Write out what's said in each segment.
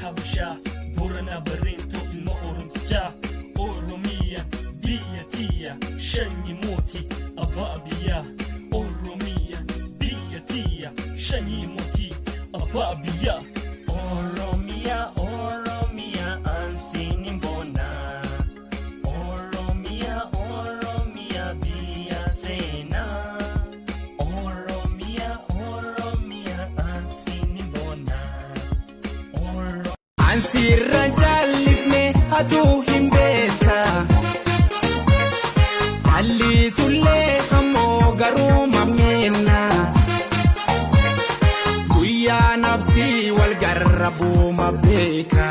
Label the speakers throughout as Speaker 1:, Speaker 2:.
Speaker 1: Habasha, Borana Barento, ilma Oromtichaa. Oromiya, biyya tiyya, shanyi mootii, abbaa biyyaa. Oromiya, biyya tiyya, shanyi mootii, abbaa biyyaa. Oromiya, Oromiya, ansiin hin boona. Oromiya, Oromiya, biyya seenaa. Oromiya, Oromiya, ansiin hin boona.
Speaker 2: Ansirra jallifne hatuu hin beekta. Callisullee ammoo garuu mameenna. Guyyaa nafsii wal garrabuuma beeka.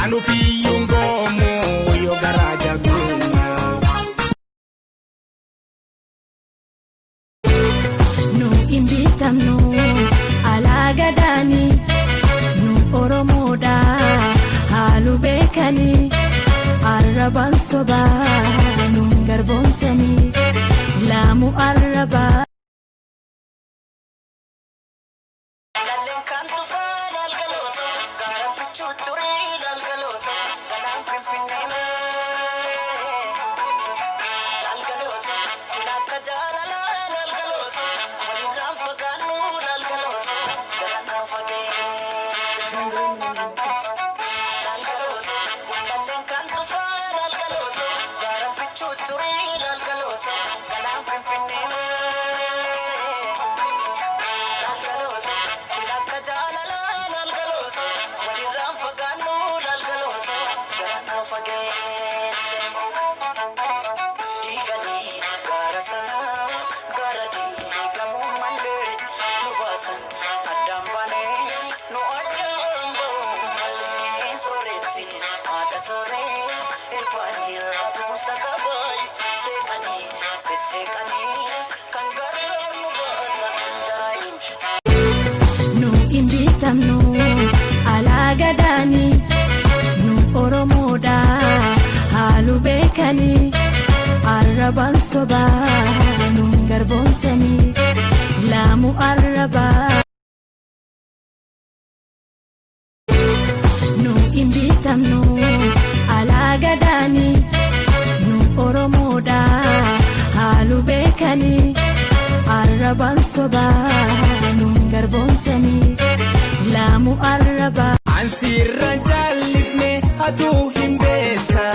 Speaker 2: Anufiyyuun goomu yoo garaa jabeenya.
Speaker 3: Nu hin bitamnu alaa gadaani, nu Oromoodha haalu beekanii, arrabaan sobaa nu garboomsanii laamu arrabaa.
Speaker 4: Lalleen kan tufaa laalgaloota gaara bichuu turii laalgaloota galaan finfinnee maasee laalgaloota sila akka jaalalaa laalgaloota walirraan fagaannu laalgaloota jalannaa fageesse laalgaloota lalleen kan tufaa laalgaloota gaara bichuu turii laalgaloota galaan finfinnee maasee. Laalgaloota sila akka jaalalaa laalgaloota walirraan fagaannu laalgaloota jalannoo fageesse. Diiganii gaara sanaa gaara diigamuu malee nu baasan addaan baanee nu addaan ba'uu malee sooretti haadha sooree irbaanii rabuusa qabaay seeqanii sesseeqanii kan gargaar nu baata jaraayin.
Speaker 3: Nu hin bitamnu alaa gadaani, nu Oromoodha haalu beekanii, arrabaan sobaa nu garboomsanii laamu arrabaa. Nu hin bitamnu alaa gadaani, nu Oromoodha haalu beekanii, arrabaan sobaa nu garboomsanii laamu arrabaa.
Speaker 2: Ansirra jallifne hatuu hin beekta.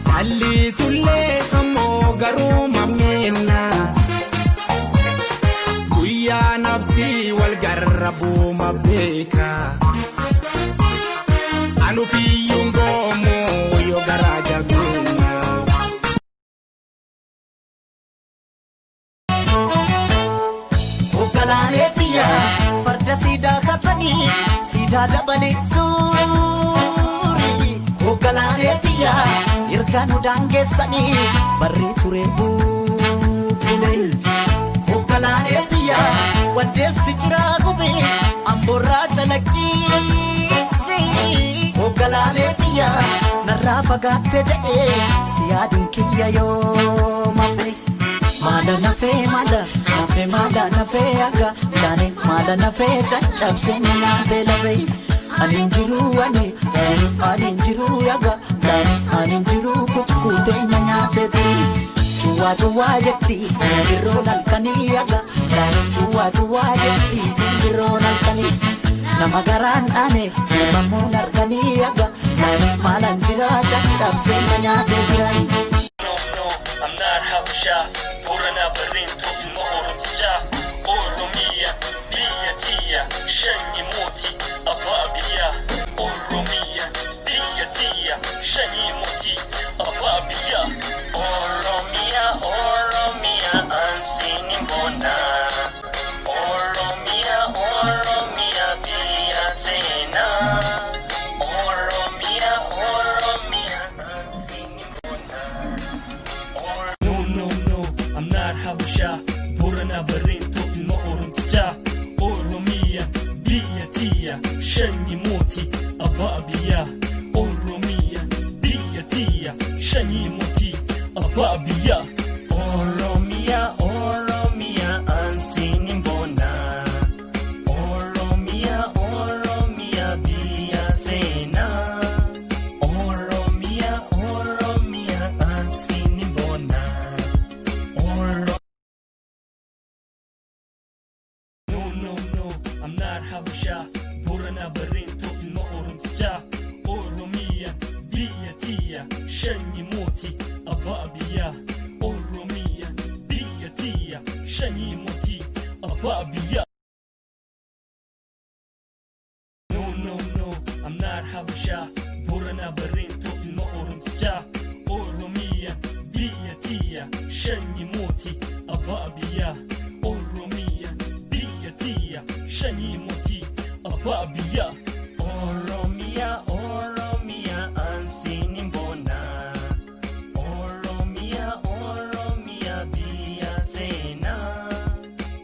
Speaker 2: Callisullee ammoo garuu mameenna. Guyyaa nafsii wal garrabuuma beeka. Anufiyyuun goomu yoo garaa jabeenya.
Speaker 4: Hoggalaaleetiyya farda siidaa katanii siidaa dabalee suurii. Hoggalaaleetiyya erga nu daangeessanii barrii ture bubbule. Hoggalaaleetiyya waddeessi jiraa gubee amboorraa calaqqiisi. Hoggalaaleetiyya narraa fagaatte jedhee si yaaduun kiyya yoo mafe.
Speaker 5: Maala nafee maala nafee maala nafee akka taane maala nafee caccabsee na nyaatee lafee ani hin jiru ani jiru ani hin jiru akka taane ani hin jiru kukkutee na nyaatee turi cuwaa cuwaa jetti simbirroon halkanii akka taane cuwaa cuwaa jetti simbirroon halkanii nama garaan dhaane uumamuun harkanii akka taane maalaan jira caccabsee na nyaatee jiran.
Speaker 1: No, no, I'm not Habasha. Borana Barento, ilma Oromtichaa. Oromiya, biyya tiyya, shanyi mootii, abbaa biyyaa. Oromiya, biyya tiyya, shanyi mootii, abbaa biyyaa. Oromiya, Oromiya, ansiin hin boona. Oromiya, Oromiya, biyya seenaa. Oromiya, Oromiya, ansiin hin boona. No, no, no, I'm not Habasha. Borana Barento, ilma Oromtichaa. Oromiya, biyya tiyya, shanyi mootii, abbaa biyyaa. Oromiya, biyya tiyya, shanyi mootii, abbaa biyyaa. Oromiya, Oromiya, ansiin hin boona. Habasha, Borana Barento ilma Oromtichaa. Oromiyaa biyya tiyya, shanyi mootii abbaa biyyaa. Oromiyaa biyya tiyya, shanyi mootii abbaa biyyaa. No, no, no, I'm not Habasha, Borana Barento ilma Oromtichaa. Oromiyaa biyya tiyya, shanyi mootii abbaa biyyaa. Oromiyaa biyya tiyya, shanyi mootii abbaa biyyaa. Oromiyaa, Oromiyaa, ansiin boona. Oromiyaa, Oromiyaa, biyya seenaa.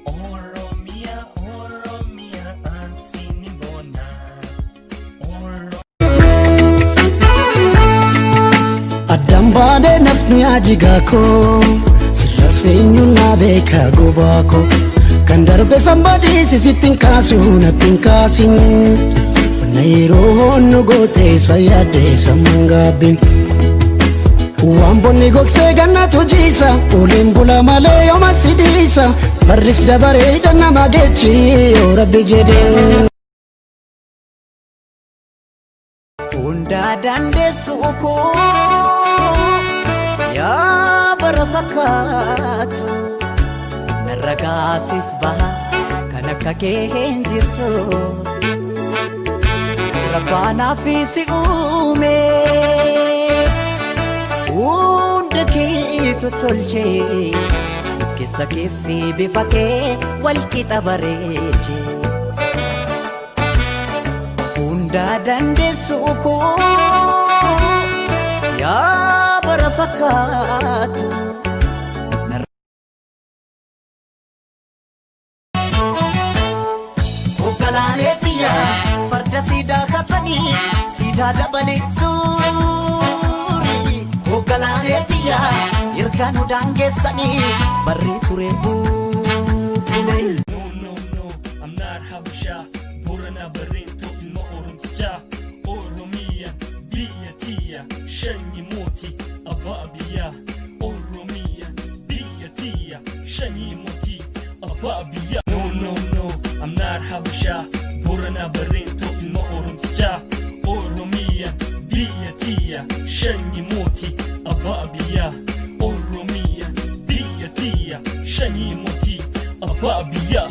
Speaker 1: Oromiyaa, Oromiyaa, ansiin boona.
Speaker 6: Addaan baanee nafni ajigaa koo sirra seenyuun naa beekaa gobaa koo kan darbe sanbadii sittiin kaasu natti hin kaasin wanna yeroo honnu gootee isa yaadde sammuun gaabbiin. Waan bonni gogsee gannatu jiisa uleen bula malee yooma si dhiisa barris dabaree nama geechi yoo rabbi jedhee.
Speaker 4: Hundaa dandeessu koo yaa bara fakkaatu narra gaasiif baha kan akka kee hin jirtu rabbaanaaf si uume hunda kee tottolchee keessa kee fi bifa kee wal qixa bareechee. Hundaa dandeessu koo yaa bara fakkaatu. Hogganaaneetiyya farda siidaa katanii siidaa dabalee suurii. Hogganaaneetiyya irkaanuu daangeessanii barrii ture buubulee.
Speaker 1: No, no, no, I'm not Habasha, Borana Barento ilma Oromtichaa. Oromiyaa biyya tiyya, shanyi mootii abbaa biyyaa. Oromiyaa biyya tiyya, shanyi mootii abbaa biyyaa. No, no, no, I'm not Habasha, Borana Barento ilma Oromtichaa. Oromiyaa biyya tiyya, shanyi mootii abbaa biyyaa. Oromiyaa biyya tiyya, shanyi mootii abbaa biyyaa.